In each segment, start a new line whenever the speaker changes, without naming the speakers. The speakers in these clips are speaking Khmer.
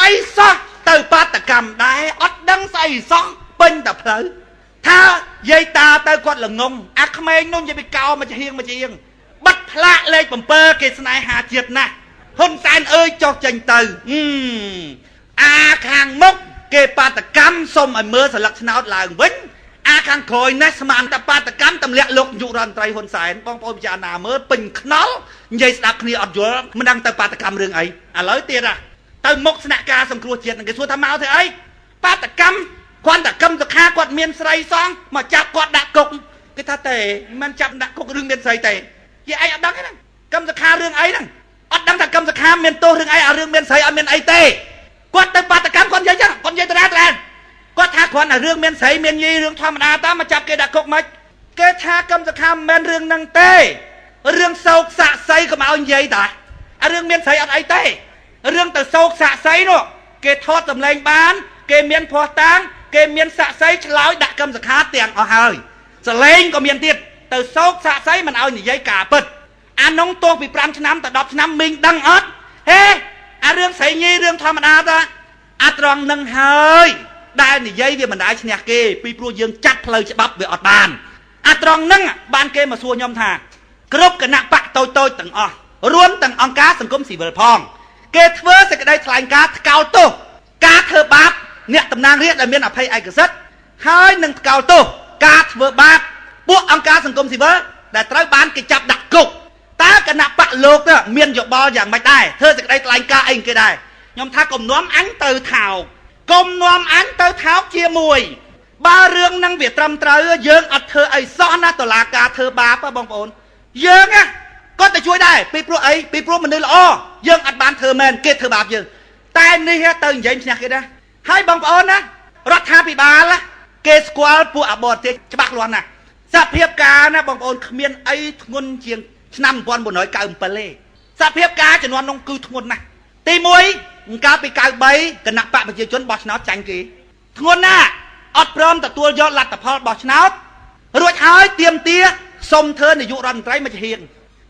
អីសោះទៅបាតកម្មដែរអត់ដឹងស្អីសោះពេញតែផ្លូវថាយាយតាទៅគាត់ល្ងងអាក្មេងនោះនិយាយពីកោមកជាហៀងមកជាហៀងបាត់ផ្លាកលេខ7គេស្នេហាជាតិណាស់ហ៊ុនសែនអើយចុះចេញទៅអាខាងមុខគេបាតកម្មសុំឲ្យមើលស្លឹកឆ្នោតឡើងវិញអាខាងក្រោយនេះស្មានតែបាតកម្មទម្លាក់លោកនាយករដ្ឋមន្ត្រីហ៊ុនសែនបងប្អូនពិចារណាមើលពេញខ្នល់និយាយស្ដាប់គ្នាអត់យល់មិនដឹងទៅបាតកម្មរឿងអីឥឡូវទៀតទៅមុខស្នាក់ការសង្គ្រោះជាតិនឹងគេសួរថាមកធ្វើអីបាតកម្មគ្រាន់តែកឹមសុខាគាត់មានស្រីសងមកចាប់គាត់ដាក់គុកគេថាទេមិនចាប់ដាក់គុករឿងមានស្រីទេជាឯងអត់ដឹងទេហ្នឹងកឹមសុខារឿងអីហ្នឹងអត់ដឹងថាកឹមសុខាមានទោសរឿងអីអារឿងមានស្រីអត់មានអីទេគាត់ទៅបាតកម្មគាត់និយាយចឹងគាត់និយាយតារាតារាគាត់ថាគ្រាន់តែរឿងមានស្រីមានញីរឿងធម្មតាតាមកចាប់គេដាក់គុកមកគេថាកឹមសុខាមិនមែនរឿងហ្នឹងទេរឿងសោកសាក់សីកុំឲ្យនិយាយតាអារឿងមានស្រីអត់អីទេរឿងទៅសោកសាក់សីនោះគេថតសម្លេងបានគេមានភ័ស្តុតាងគេមានសាក់សីឆ្លើយដាក់កឹមសុខាទាំងអស់ហើយសលេងក៏មានទៀតទៅសោកសាក់សីមិនឲ្យនិយាយការពិតអានងទោសពី5ឆ្នាំទៅ10ឆ្នាំមីងដឹងអត់ហេអារឿងស្រីញីរឿងធម្មតាតាអាត្រង់នឹងហើយដែលនិយាយវាមិនដែលឈ្នះគេពីព្រោះយើងចាត់ផ្លូវច្បាប់វាអត់បានអាត្រង់នឹងបានគេមកសួរខ្ញុំថាគ្រប់គណៈបកតូចតូចទាំងអស់រួមទាំងអង្គការសង្គមស៊ីវិលផងគេធ្វើសេចក្តីថ្លែងការណ៍ថ្កោលទោសការធ្វើបាបអ្នកតំណាងរាស្ត្រដែលមានអភ័យឯកសិទ្ធិហើយនឹងថ្កោលទោសការធ្វើបាបពួកអង្គការសង្គមស៊ីវិលដែលត្រូវបានគេចាប់ដាក់គុកតើគណៈបកលោកទៅមានយោបល់យ៉ាងម៉េចដែរធ្វើសេចក្តីថ្លែងការណ៍អីគេដែរខ្ញុំថាកុំនាំអញទៅថោកកុំនាំអញទៅថោកជាមួយបើរឿងហ្នឹងវាត្រឹមត្រូវយើងអត់ធ្វើអីសោះណាតឡាការធ្វើបាបបងប្អូនយើងណាគាត់ទៅជួយដែរពីព្រោះអីពីព្រោះមនុស្សល្អយើងអត់បានធ្វើមែនគេធ្វើបាបយើងតែនេះទៅនិយាយឈ្នះគេដែរហើយបងប្អូនណារដ្ឋាភិបាលគេស្គាល់ពួកអបរទេសច្បាស់លាស់ណាស់សភាពការណាបងប្អូនគ្មានអីធ្ងន់ជាងឆ្នាំ1997ទេសភាពការជំនាន់នោះគឺធ្ងន់ណាស់ទី1កាលពី93គណៈបកប្រជាជនបោះឆ្នោតចាញ់គេធ្ងន់ណាស់អត់ព្រមទទួលយកលទ្ធផលបោះឆ្នោតរួចហើយទៀមទាសុំធ្វើនាយករដ្ឋមន្ត្រីមកជាហៀង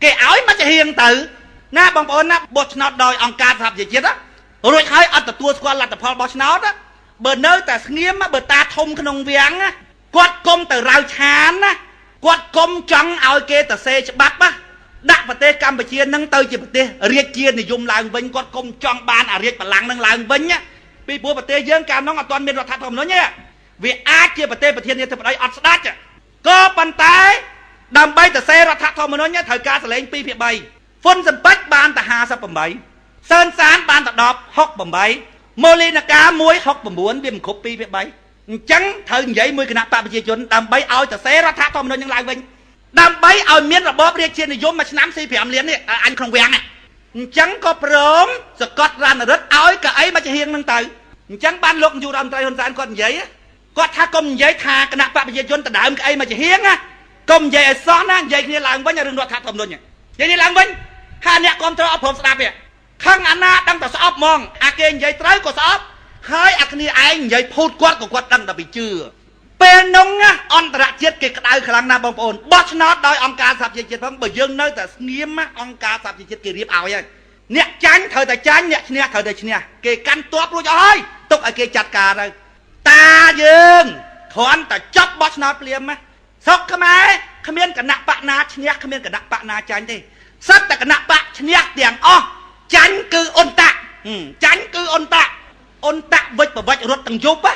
គេឲ្យមកជាហៀងទៅណាបងប្អូនណាបោះឆ្នោតដោយអង្គការសហប្រជាជាតិរួចហើយអត់ទទួលស្គាល់លទ្ធផលបោះឆ្នោតបើនៅតែស្ងៀមបើតាធំក្នុងវាំងគាត់គុំទៅរៅឆានណាគាត់គុំចង់ឲ្យគេទៅសេច្បាប់ណាដាក់ប្រទេសកម្ពុជានឹងទៅជាប្រទេសរាជានិយមឡើងវិញគាត់គុំចង់បានអារាជបល្ល័ង្កនឹងឡើងវិញពីព្រោះប្រទេសយើងកាលនោះអត់ទាន់មានរដ្ឋធម្មនុញ្ញទេវាអាចជាប្រទេសប្រធានាធិបតីអត់ស្ដាច់ក៏ប៉ុន្តែដើម្បីទៅសេរដ្ឋធម្មនុញ្ញត្រូវការសលេង2ភាគ3ហ្វុនសំពេចបានតែ58សឿនសានបានតែ10 68ម៉ូលីណាកា169វាមិនគ្រប់2ភាគ3អញ្ចឹងត្រូវនិយាយមួយគណៈបកប្រជាជនដើម្បីឲ្យទៅសេរដ្ឋធម្មនុញ្ញនឹងឡើងវិញដើម្បីឲ្យមានរបបរាជានិយមមួយឆ្នាំ45លាននេះអញក្នុងវាំងអញ្ចឹងក៏ព្រមសកត់រណរិទ្ធឲ្យកៅអីមកជាហៀងនឹងទៅអញ្ចឹងបានលោកនាយករដ្ឋមន្ត្រីហ៊ុនសែនគាត់និយាយគាត់ថាកុំនិយាយថាគណៈបកប្រជាជនដដើមកៅអីមកជាហៀងណាកុំនិយាយឲ្យសោះណានិយាយគ្នាឡើងវិញរឿងរដ្ឋធម្មនុញ្ញនិយាយនេះឡើងវិញថាអ្នកគ្រប់គ្រងអត់ព្រមស្ដាប់ទេខឹងអាណាដឹងតែស្អប់ហ្មងអាគេនិយាយត្រូវក៏ស្អប់ហើយអាគ្នាឯងនិយាយភូតគាត់ក៏គាត់ដឹងតែពីជឿពេលនោះអន្តរជាតិគេក្តៅខ្លាំងណាស់បងប្អូនបោះឆ្នោតដោយអង្គការសហប្រជាជាតិផងបើយើងនៅតែស្ងៀមអង្គការសហប្រជាជាតិគេរៀបឲ្យហើយអ្នកចាញ់ត្រូវតែចាញ់អ្នកឈ្នះត្រូវតែឈ្នះគេកាន់ទ័ពរួចអស់ហើយទុកឲ្យគេចាត់ការទៅតាយើងគ្រាន់តែចប់បោះឆ្នោតភ្លាមណាស្រុកខ្មែរគ្មានគណៈបកណាឈ្នះគ្មានគណៈបកណាចាញ់ទេសិតតែគណៈបកឈ្នះទាំងអស់ចាញ់គឺអ៊ុនតាក់ចាញ់គឺអ៊ុនតាក់អ៊ុនតាក់វិចប្រវិចរត់ទាំងយប់ណា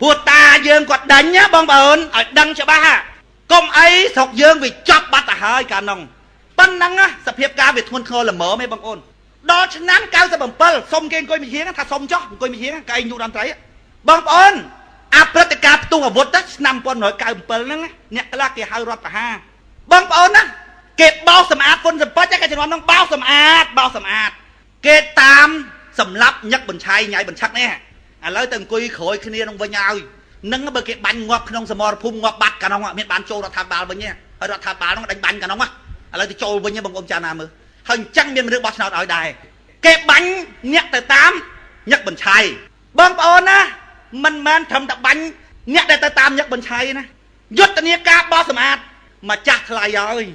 ព្រោះតាយើងគាត់ដេញណាបងប្អូនឲ្យដឹងច្បាស់កុំអីស្រុកយើងវាចប់បាត់ទៅហើយកាលនោះប៉ុណ្ណឹងសភាពការវាធ្ងន់ធ្ងរល្មមឯងបងប្អូនដល់ឆ្នាំ97សុំគេអង្គុយមួយហៀងថាសុំចុះអង្គុយមួយហៀងកែងយុរដ្ឋមន្ត្រីបងប្អូនអាព្រឹត្តិការណ៍ផ្ទុះអាវុធឆ្នាំ1997ហ្នឹងអ្នកខ្លះគេហៅរដ្ឋប្រហារបងប្អូនណាគេបោសសម្អាតពុនសម្បត្តិគេជំនាន់ហ្នឹងបោសសម្អាតបោសសម្អាតគេតាមសម្លាប់ញឹកបញ្ឆៃញ៉ៃបញ្ឆឹកនេះឥឡូវទៅអង្គុយក្រោយគ្នានឹងវិញឲ្យនឹងបើគេបាញ់ងាប់ក្នុងសមរភូមិងាប់បាត់កាលនោះមានបានចូលរដ្ឋាភិបាលវិញទេហើយរដ្ឋាភិបាលនោះដេញបាញ់កាលនោះឥឡូវទៅចូលវិញបងប្អូនចាណាមើលហើយអញ្ចឹងមានមនុស្សបោះឆ្នោតឲ្យដែរគេបាញ់អ្នកទៅតាមញឹកបញ្ឆៃបងប្អូនណាមិនមែនត្រឹមតែបាញ់អ្នកដែលទៅតាមញឹកបញ្ឆៃណាយុទ្ធនាការបោះសម្អាតម្ចាស់ថ្លៃហើយ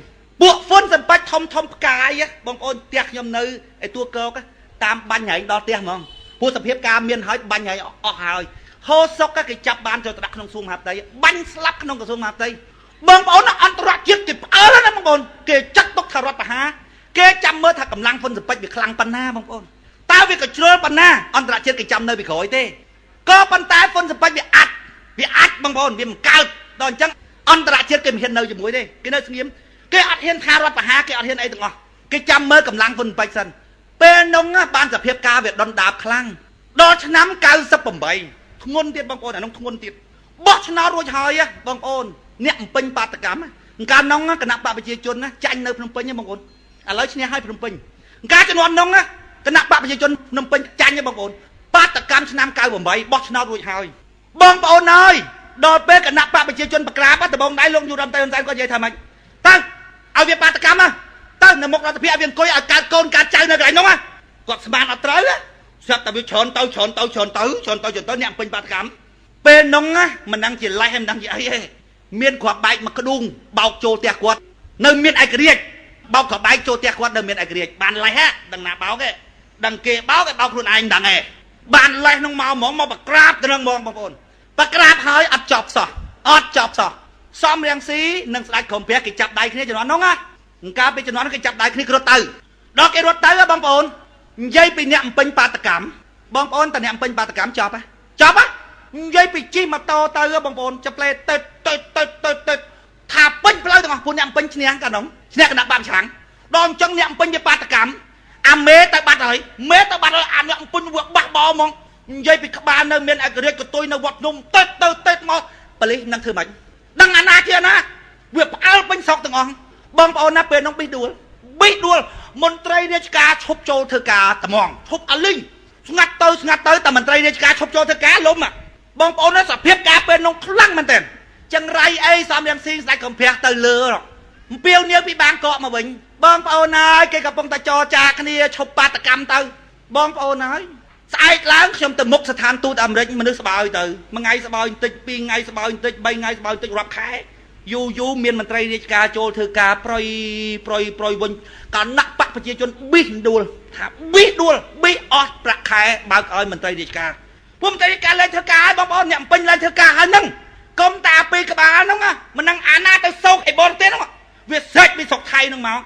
ពួកហ្វុនសម្បាច់ធំធំផ្កាយបងប្អូនផ្ទះខ្ញុំនៅឯទួលគោកតាមបាញ់ហែងដល់ផ្ទះហ្មង ព្រោះសភាពការមានហើយបាញ់ហើយអស់ហើយហូសុកគេចាប់បានចូលទៅដាក់ក្នុងសួងមហាផ្ទៃបាញ់ស្លាប់ក្នុងក្រសួងមហាផ្ទៃបងប្អូនអន្តរជាតិគេផ្អើលណាបងប្អូនគេចាត់ទុកថារដ្ឋបហាគេចាំមើលថាកម្លាំងហ្វុនសពេចវាខ្លាំងប៉ុណ្ណាបងប្អូនតើវាក៏ជ្រុលប៉ុណ្ណាអន្តរជាតិគេចាំនៅពីក្រោយទេក៏ប៉ុន្តែហ្វុនសពេចវាអាចវាអាចបងប្អូនវាមិនកើតដល់អញ្ចឹងអន្តរជាតិគេមិនហ៊ាននៅជាមួយទេគេនៅស្ងៀមគេអត់ហ៊ានថារដ្ឋបហាគេអត់ហ៊ានអីទាំងអស់គេចាំមើលកម្លាំងហ្វុនសពេចសិនពេលនោះបានសភាពការវាដុនដាបខ្លាំងដល់ឆ្នាំ98ធ្ងន់ទៀតបងប្អូនអានោះធ្ងន់ទៀតបោះឆ្នោតរួចហើយបងប្អូនអ្នកអំពេញបាតកម្មកាលនោះគណៈបកប្រជាជនចាញ់នៅភ្នំពេញបងប្អូនឥឡូវឈ្នះហើយភ្នំពេញកាលជំនាន់នោះគណៈបកប្រជាជនភ្នំពេញចាញ់បងប្អូនបាតកម្មឆ្នាំ98បោះឆ្នោតរួចហើយបងប្អូនហើយដល់ពេលគណៈបកប្រជាជនប្រក្រាបដំបងដៃលោកយុរដ្ឋមន្ត្រីហ៊ុនសែនគាត់និយាយថាម៉េចទៅឲ្យវាបាតកម្មទៅនៅមុខរដ្ឋាភិបាលឲ្យវាអង្គុយឲ្យកើតកូនកើតចៅនៅកន្លែងនោះគាត់ស្មានអត់ត្រូវស្រាប់តែវាច្រើនទៅច្រើនទៅច្រើនទៅច្រើនទៅច្រើនទៅអ្នកពេញបាតកម្មពេលនោះមិនដឹងជាលេសមិនដឹងជាអីទេមានគ្រាប់បែកមកក្ដួងបោកចូលផ្ទះគាត់នៅមានឯករាជ្យបោកគ្រាប់បែកចូលផ្ទះគាត់នៅមានឯករាជ្យបានលេសដឹងណាបោកទេដឹងគេបោកឯបោកខ្លួនឯងដឹងទេបានលេសនោះមកហ្មងមកបក្រាបទៅនឹងហ្មងបងប្អូនបក្រាបហើយអត់ចប់សោះអត់ចប់សោះសំរៀងស៊ីនិងស្ដេចក្រុមព្រះគេចាប់ដៃគ្នាជំនាន់នោះណាកាលពីជំនាន់គេចាប់ដៃគ្នារត់ទៅដល់គេរត់ទៅបងប្អូននិយាយពីអ្នកអំពេញបាតកម្មបងប្អូនតអ្នកអំពេញបាតកម្មចប់ហ៎ចប់ហ៎និយាយពីជិះម៉ូតូទៅបងប្អូនចាប់ផ្លេទៅទៅទៅទៅទៅថាពេញផ្លូវទាំងអស់ពួកអ្នកអំពេញឈ្នះកាលនោះឈ្នះគណៈបាបឆាំងដល់អញ្ចឹងអ្នកអំពេញវាបាតកម្មអាមេទៅបាត់ហើយមេទៅបាត់ហើយអាអ្នកអំពេញវាបះបោហ្មងនិយាយពីក្បាលនៅមានឯករាជ្យកតុយនៅវត្តភ្នំទៅទៅទៅមកប៉ូលីសនឹងធ្វើម៉េចដឹងអាណាជាអាណាវាផ្អើលពេញស្រុកទាំងអស់បងប្អូនណាពេលនោះប៊ីដួលប៊ីដួលមន្ត្រីរាជការឈប់ចូលធ្វើការត្មងឈប់អាលីងស្ងាត់ទៅស្ងាត់ទៅតែមន្ត្រីរាជការឈប់ចូលធ្វើការលំបងប្អូនណាសភាពការពេលនោះខ្លាំងមែនទែនចង្រៃអីសំរៀងស៊ីស្ដេចកំភះទៅលើអំពាវនាវពីបាងកកមកវិញបងប្អូនហើយគេកំពុងតែចរចាគ្នាឈប់បាតកម្មទៅបងប្អូនហើយស្អែកឡើងខ្ញុំទៅមុខស្ថានទូតអាមេរិកមនុស្សស្បើយទៅមួយថ្ងៃស្បើយបន្តិចពីរថ្ងៃស្បើយបន្តិចបីថ្ងៃស្បើយបន្តិចរាប់ខែយូរយូរមានមន្ត្រីរាជការចូលធ្វើការប្រយប្រយប្រយវិញគណៈបកប្រជាជនប៊ីសដួលថាប៊ីសដួលប៊ីសអស់ប្រាក់ខែបើកឲ្យមន្ត្រីរាជការពួកមន្ត្រីរាជការលែងធ្វើការឲ្យបងប្អូនអ្នកពេញលែងធ្វើការហើយហ្នឹងកុំតាពីក្បាលហ្នឹងមិនដឹងអាណាទៅសោកឯបរទេសហ្នឹងវាស្រេចពីស្រុកថៃហ្នឹងមក